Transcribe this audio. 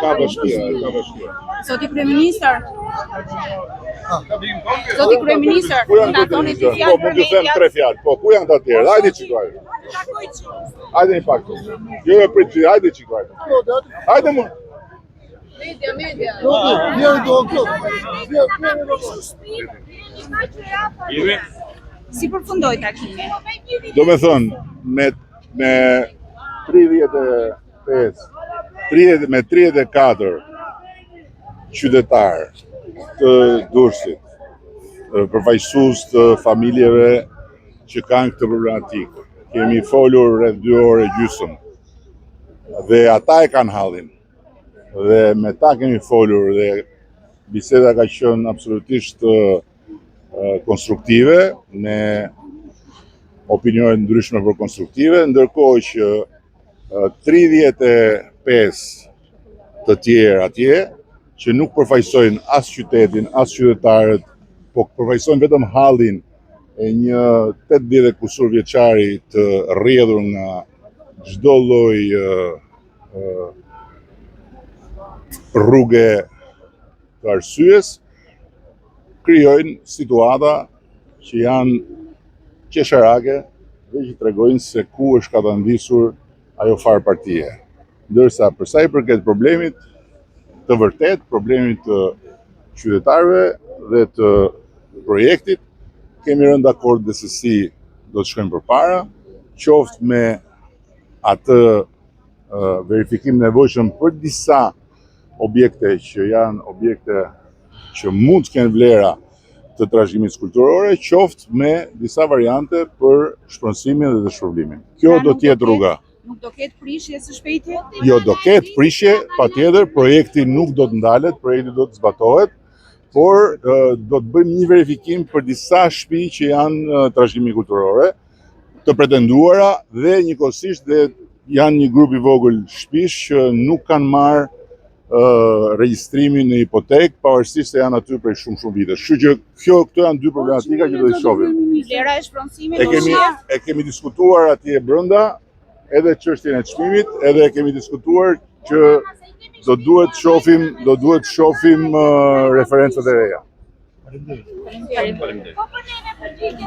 Ka bashkia, ka bashkia. Zoti kryeministër. Zoti kryeministër, Ku janë na këto thoni dy Po, fjalë mund për t'ju them mediat. tre fjalë. Po, ku janë këta të tjerë? Hajde çikoj. Hajde një pak. këtu. Jo, jo, prit, hajde çikoj. Hajde më. Media, media. Si përfundoi takimi? Do me thënë, me, me 35, 30, me 34 qytetarë të Durrësit, e, përfaqësues të familjeve që kanë këtë problematikë. Kemi folur rreth 2 orë e gjysmë dhe ata e kanë hallin. Dhe me ta kemi folur dhe biseda ka qenë absolutisht e, e, konstruktive me opinione të ndryshme për konstruktive, ndërkohë që e, 35 të tjerë atje që nuk përfaqësojnë as qytetin, as qytetarët, po përfaqësojnë vetëm hallin e një 80 e kusur vjeçari të rrjedhur nga çdo lloj e, e, rruge të arsyes, krijojnë situata që janë qesharake dhe që tregojnë se ku është katandisur ajo farë partie. Ndërsa për sa i përket problemit të vërtet, problemit të qytetarëve dhe të projektit, kemi rënë dakord dhe se si do të shkojmë përpara, qoftë me atë ë, verifikim nevojshëm për disa objekte që janë objekte që mund të kenë vlera të trashëgimisë kulturore, qoftë me disa variante për shpronësimin dhe dëshpërblimin. Kjo Pra, do nuk të jetë rruga. Nuk do ketë prishje së shpejti? Jo, do ketë prishje, patjetër, projekti nuk do të ndalet, projekti do të zbatohet, por ë, do të bëjmë një verifikim për disa shtëpi që janë ë, trashëgimi kulturore, të pretenduara dhe njëkohësisht dhe janë një grup i vogël shtëpish që nuk kanë marrë ë regjistrimin në hipotekë, pavarësisht se janë aty prej shumë shumë vitesh. Kështu që kjo këto janë dy problematika që do të shohim. Vlera e shpronësimit E do kemi shihet? e kemi diskutuar atje brenda edhe çështjen e çmimit, edhe e kemi diskutuar që do duhet shohim, do duhet shohim uh, referencat e reja. Faleminderit. Po për neve përgjigje.